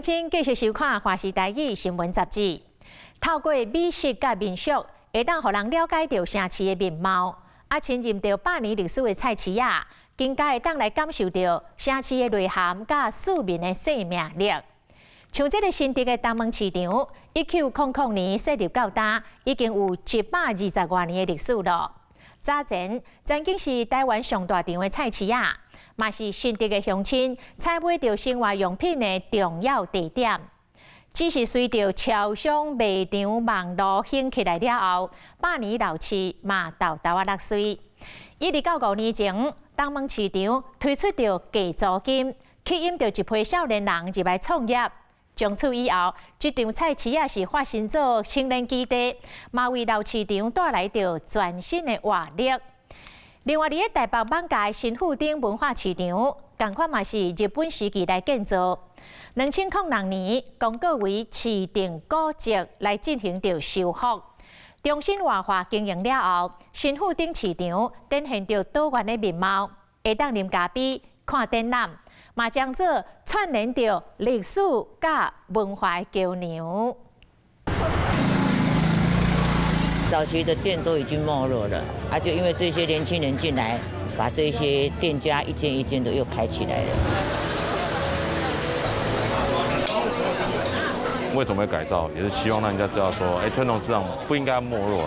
請繼續收看《華視台語新聞雜誌》。透過美食佮民俗，會當予人了解著城市的面貌。啊，親近著百年歷史的菜市仔，更加會當來感受著城市的內涵佮市民的生命力。像這个新竹的東門市場，1900年設立到今，已經有120外年的歷史囉。早前曾經是台灣上大場的菜市仔，嘛是新竹的鄉親採買著生活用品的重要地點。只是隨著超商賣場網路興起來了後，百年老市嘛沓沓仔落媠。一直到5年前，東門市場推出著低租金，吸引著一批少年人入來創業。從此以後，這場菜市仔是化身做青年基地，嘛為老市場帶來著全新的活力。另外，佇咧台北艋舺新富町文化市場，仝款嘛是日本時期來建造。2006年公告為市定古蹟來進行著修復，重新活化經營了後，新富町市場展現著多元的面貌，會當啉咖啡、看展覽，嘛將做串連著歷史佮文化的橋梁。早期的店都已經沒落了，啊，就因為這些年輕人進來，把這些店家一間一間的又開起來了。為什麼會改造？也是希望讓人家知道說，哎，傳統市場不應該沒落。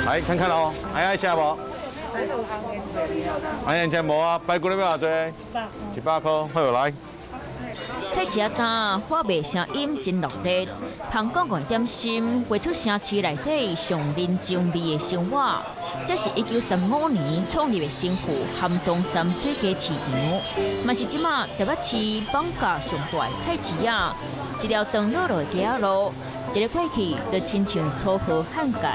來看看哦，愛愛食無？哎，你食無啊？排骨你欲偌濟？100塊，好來。菜市仔摊喊賣聲音真熱烈，芳廣告點心畫出城市內底上人情味的生活。這是1935年創立的新富含東三水街市場，嘛是這馬台北市艋舺上大的菜市仔。一條長落落的街仔路，佇咧過去就親像楚河漢界。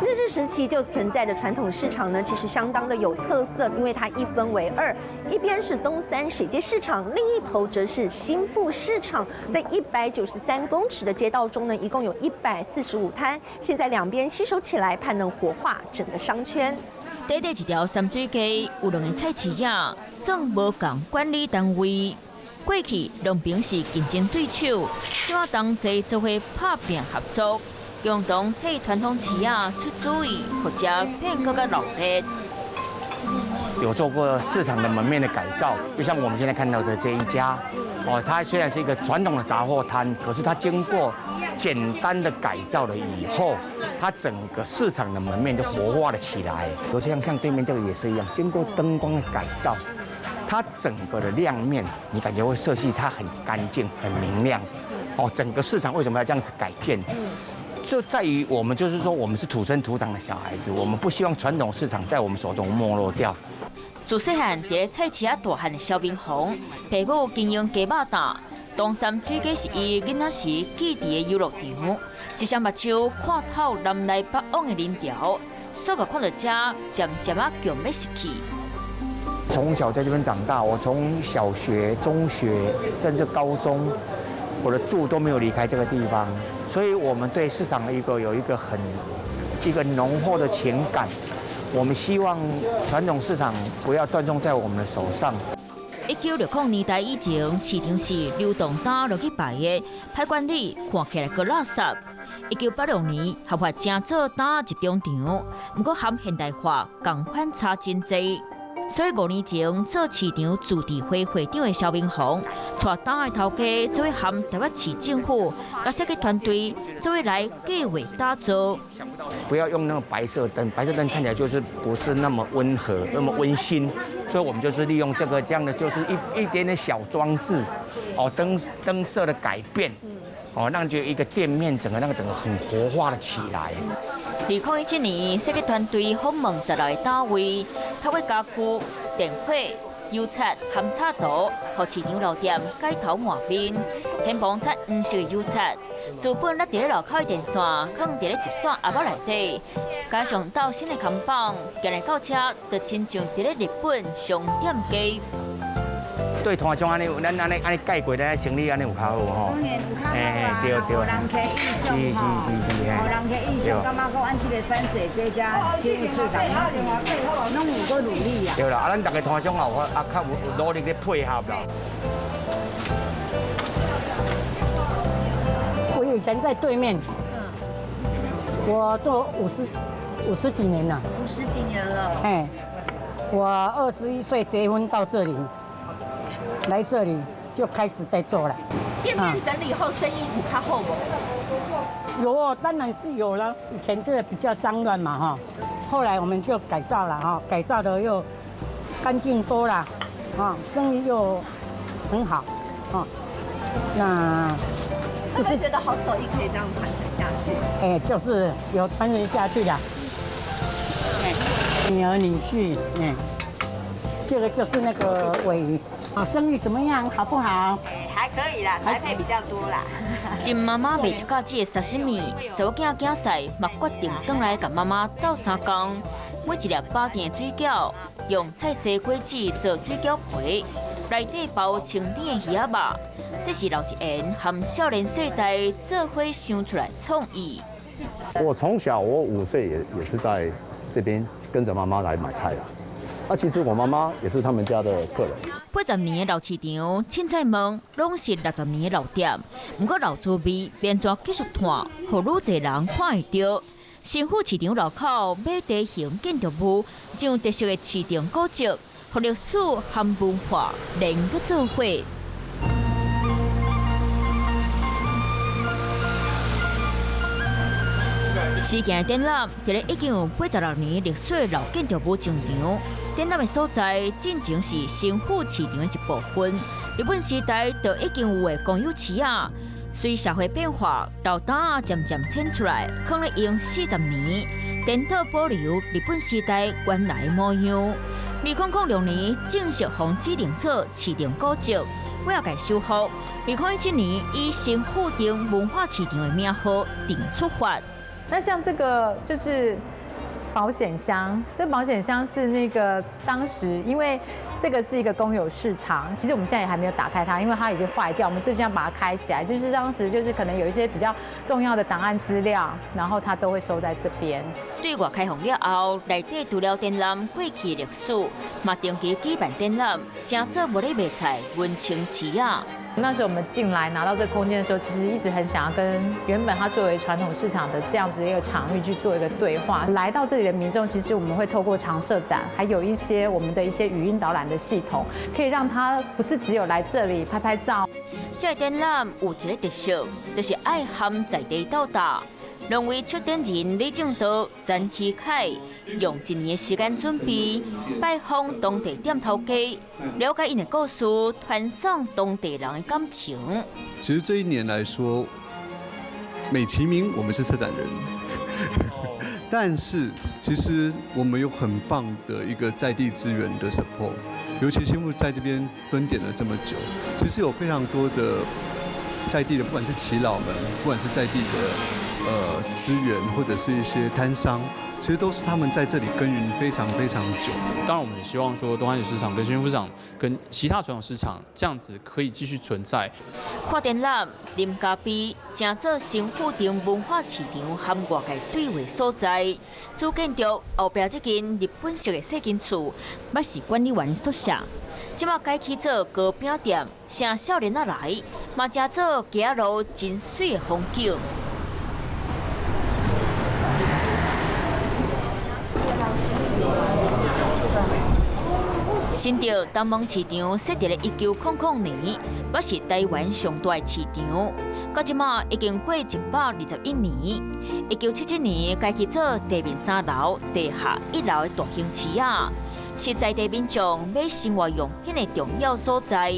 日治時期就存在的傳統市場呢，其實相當的有特色，因為它一分為二，一邊是東三水街市場，另一頭則是新富市場。在193公尺的街道中呢，一共有145攤，現在兩邊攜手起來，盼能活化整個商圈。短短一條三水街有兩个菜市仔，算無仝管理單位。過去兩邊是競爭對手，這馬同齊做伙拍拚合作。共同替傳統市仔出主意，予遮變閣較熱鬧。有做過市場的門面的改造，就像我們現在看到的這一家，哦，它雖然是一個傳統的雜貨攤，可是它經過簡單的改造了以後，它整個市場的門面就活化了起來。就像對面這個也是一樣，經過燈光的改造，它整個的亮面，你感覺會色系它很乾淨、很明亮。哦，整個市場為什麼要這樣子改建？就在於我們就是說，我們是土生土長的小孩子，我們不希望傳統市場在我們手中沒落掉。自細漢佇咧菜市仔大漢的蕭明紅，爸母經營雞肉檔，東三水街是伊囡仔時記佇的遊樂場，一雙目睭看透南來北往的人潮，煞嘛看著遮漸漸仔強欲失去。從小在這邊長大，我從小學、中學甚至高中，我的住都沒有離開這個地方。所以，我們對市場有一個很一個濃厚的情感。我們希望傳統市場不要斷送在我們的手上。1960年代以前，市場是流動擔落去擺的，歹管理，看起來閣垃圾。1986年合法成做擔集中場，毋過和現代化仝款差真濟。所以5年前做市場自治會會長的蕭明紅，帶擔的頭家做伙和台北市政府、佮設計團隊做伙來計劃打造。不要用那個白色燈，白色燈看起來就是不是那麼溫和、那麼溫馨，所以我們就是利用這個這樣的，就是一點點小裝置，哦，燈色的改變，哦，讓這一個店面整個那個整個很活化了起來。2017年，設計團隊訪問16个單位，透過家具、電火、油漆含插圖，予市場老店改頭換面，天棚漆黃色的油漆，資本甩佇咧樓口的電線，囥佇咧一線盒仔內底，加上鬥新的看板，行來到這，就親像佇咧日本商店街。對攤商按呢，咱按呢按呢改過，咱生意按呢有較好吼。當然有較好啊，對對，予人客印象吼，是，予人客印象，感覺講按這个山水這家新富市場，攏有閣努力啊。對啦，啊，咱逐个攤商也有啊，較有努力咧配合啦。我以前在對面，我做五十幾年了。50幾年了。哎，我21歲結婚到這裡。來這裡就開始在做了。店面整理後，生意有較好無？有哦，當然是有了。以前這個比較髒亂嘛，哈。後來我們就改造了，哈，改造的又乾淨多了，啊，生意又很好，啊。那就是覺得好手藝可以這樣傳承下去。哎，就是有傳承下去的。女兒女婿，哎，這個就是那個鮪魚。啊，生意怎麼樣？好不好？還可以啦，宅配比較多啦。真媽媽賣一家子的沙西米，查某囝囝婿嘛決定轉來共媽媽鬥相共。每一粒飽甜的水餃，用菜西果子做水餃皮，內底包清甜的魚仔肉。這是老一緣和少年世代做伙想出來創意。我從小，我5歲也是在這邊跟着媽媽來買菜啦。那其實我媽媽也是他們家的客人。80年的老市場，凊彩問攏是60年的老店，毋過老滋味變做繼續傳，予愈濟人看會著。新富市場樓口買地形建築物，將特色的市場古蹟，予歷史和文化連閣做伙。事件展覽，佇咧已經有86年歷史的老建築物商場，展覽的所在，進前是新富市場的一部分。日本時代就已經有的公有市啊，隨社會變化，老擔仔漸漸遷出來，可能用40年，顛倒保留日本時代原來模樣。2006年正式予指定做市場古蹟，尾仔共修復。2017年以新富町文化市場的名號定出發。那像這個就是保險箱，這保險箱是那個當時，因為這個是一個公有市場，其實我們現在也還沒有打開它，因為它已經壞掉，我們最近要把它開起來。就是當時就是可能有一些比較重要的檔案資料，然後它都會收在這邊。對外開放了後，內底除了展覽過去歷史，嘛定期舉辦展覽，成做無咧賣菜文青市仔。那時候我們進來拿到這個空間的時候，其實一直很想要跟原本它作為傳統市場的這樣子一個場域去做一個對話。來到這裡的民眾，其實我們會透過常設展，還有一些我們的一些語音導覽的系統，可以讓他不是只有來這裡拍拍照。這個展覽有一个特色，就是愛含在地鬥搭。兩位策展人李正道、陳希凱用一年的時間準備，拜訪當地店頭家，了解𪜶的故事，傳送當地人的感情。其實這一年來說，美其名我們是策展人，但是其實我們有很棒的一個在地資源的 support，尤其新富在這邊蹲點了這麼久，其實有非常多的在地的，不管是耆老們，不管是在地的資源或者是一些攤商，其實都是他們在這裡耕耘非常非常久。當然，我們也希望說東三水市場跟新富市場跟其他傳統市場這樣子可以繼續存在。看展覽、啉咖啡，成做新富町文化市場和外界對話所在。主建築後壁這間日本式的細間厝，捌是管理員的宿舍，這馬改起做糕餅店，請少年仔來，嘛成做街仔路真媠的風景。新竹東門市場設佇咧1900年，捌是台灣上大的市場，到這馬已經過121年。1977年改起做地面3樓、地下1樓的大型市仔，是在地民眾買生活用品的重要所在。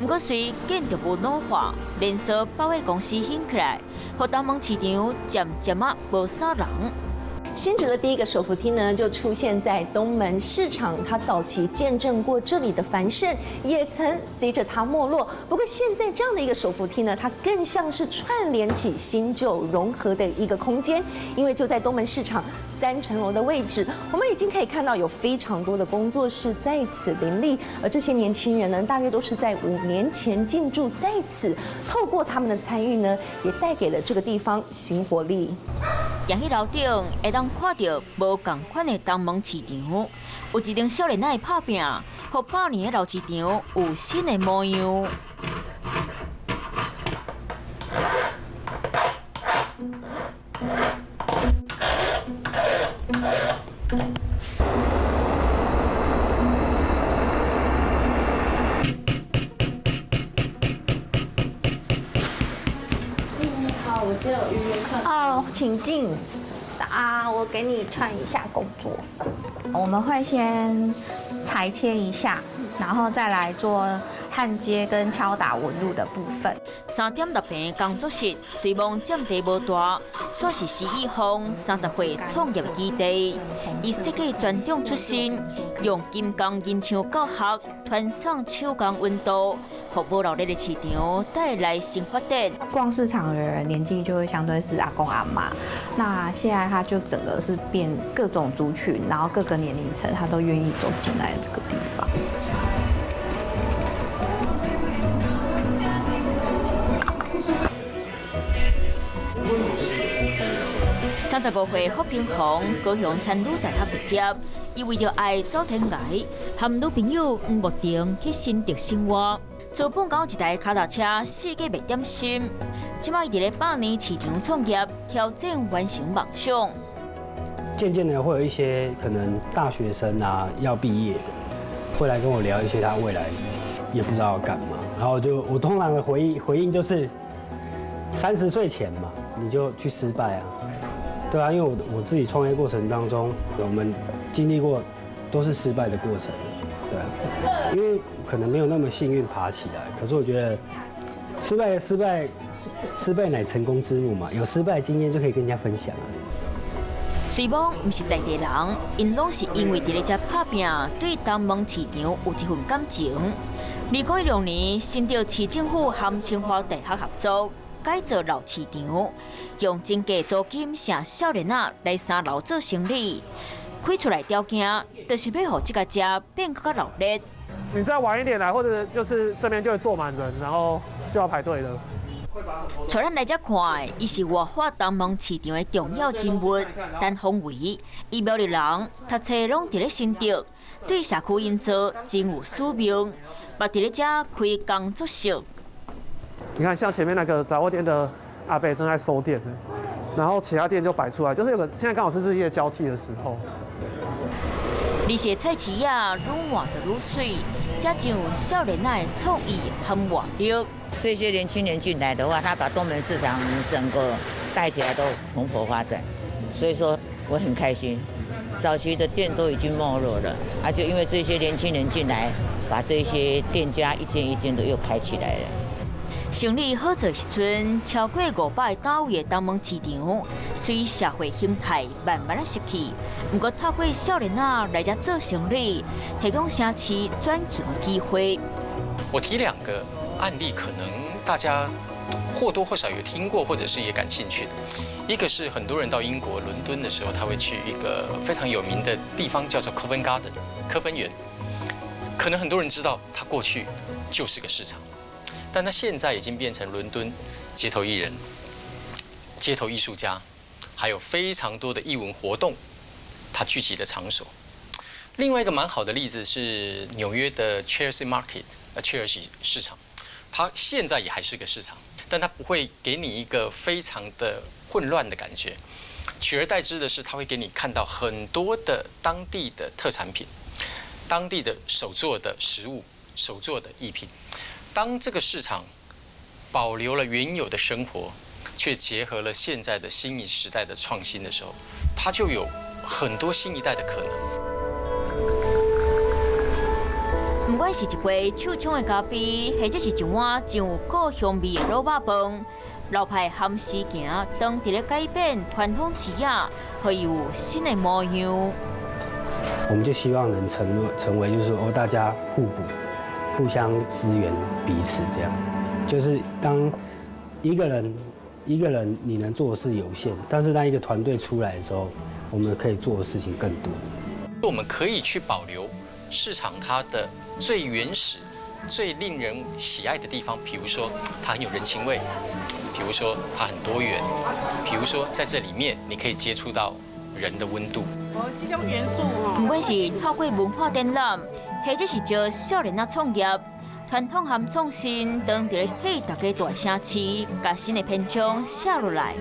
毋過隨建築物老化，連鎖百貨公司興起來，予東門市場漸漸仔無啥人。新竹的第一个手扶梯呢，就出现在东门市场。它早期见证过这里的繁盛，也曾随着它没落。不过现在这样的一个手扶梯呢，它更像是串联起新旧融合的一个空间。因为就在东门市场三层楼的位置，我们已经可以看到有非常多的工作室在此林立。而这些年轻人呢，大约都是在5年前进驻在此，透过他们的参与呢，也带给了这个地方新活力。行去楼顶，会当看到无仝款的东门市场，有一顶少年仔的拍拚，予百年的老市场有新的模样。你好，我只有预约课。哦，请进。啊，我给你穿一下工作服。我们会先裁切一下，然后再来做焊接跟敲打纹路的部分。3.6坪工作室虽望占地无大，煞是施以峰30岁创业的基地。伊设计专长出身，用金刚银枪教学，传送手工温度，予无热闹的市场带来新发展。逛市场的人年纪就会相对是阿公阿嬷，那现在他就整个是变各种族群，然后各个年龄层，他都愿意走进来这个地方。35岁福平宏，高雄餐女大学毕业，伊为著爱走天涯，和女朋友黄木婷去新竹生活。租半工一台跤踏车，四界卖点心。这摆伊伫咧百年市场创业，挑战完成梦想。渐渐的，会有一些可能大学生啊要毕业的，会来跟我聊一些他未来也不知道要干嘛。然后就我通常的回应就是，30岁前嘛，你就去失败啊。对啊，因为我自己创业过程当中，我们经历过都是失败的过程，对啊，因为可能没有那么幸运爬起来，可是我觉得失败失败失败乃成功之母嘛，有失败经验就可以跟人家分享啊。虽罔毋是在地人，𪜶攏是因为伫咧遮拍拚，对东门市场有一份感情。2016年，新竹市政府和清华大学合作，改造老市场，用增加租金请少年仔来三楼做生理，开出来条件，就是欲予这个遮变阁较热闹。你再晚一点来，或者就是这边就会坐满人，然后就要排队了。带咱来遮看，伊是活化东门市场的重要人物陈宏维。伊苗栗人，读册拢伫咧新竹，对社区营造真有使命，嘛伫咧遮开工作室。你看，像前面那个杂货店的阿伯正在收店呢，然后其他店就摆出来，就是有个现在刚好是日夜交替的时候。而且菜市仔愈换就愈媠，遮真有少年仔的创意和活力。这些年轻人进来的话，他把东门市场整个带起来都蓬勃发展，所以说我很开心。早期的店都已经没落了，啊，就因为这些年轻人进来，把这些店家一间一间的又开起来了。生意好做时阵，超过500个单位的东门市场，随社会形态慢慢仔失去。毋过透过少年仔来遮做生意，提供城市转型的机会。我提两个案例，可能大家或多或少有听过，或者是也感兴趣的。一个是很多人到英国伦敦的时候，他会去一个非常有名的地方，叫做 Covent Garden 科芬园。可能很多人知道，它过去就是个市场。但它现在已经变成伦敦街头艺人、街头艺术家，还有非常多的艺文活动，它聚集的场所。另外一个蛮好的例子是纽约的 Chelsea Market，切尔西市场，它现在也还是个市场，但它不会给你一个非常的混乱的感觉，取而代之的是，它会给你看到很多的当地的特产品，当地的手做的食物、手做的艺品。当这个市场保留了原有的生活，却结合了现在的新一时代的创新的时候，它就有很多新一代的可能。不管是一杯手冲的咖啡，或者是一碗真有故乡味的卤肉饭，老派和時行，當佇咧改變傳統市仔，予伊有新的模樣。我們就希望能成為，就是說，大家互補、互相支援彼此，這樣。就是當一個人你能做的事有限，但是當一個團隊出來的時候，我們可以做的事情更多。我們可以去保留市場它的最原始、最令人喜愛的地方，比如說它很有人情味，比如說它很多元，比如說在這裡面你可以接觸到人的溫度。哦，這種元素不管是透過文化展覽，或者是招少年仔創業，傳統和創新，當佇咧替逐家大城市，共新的篇章寫落來。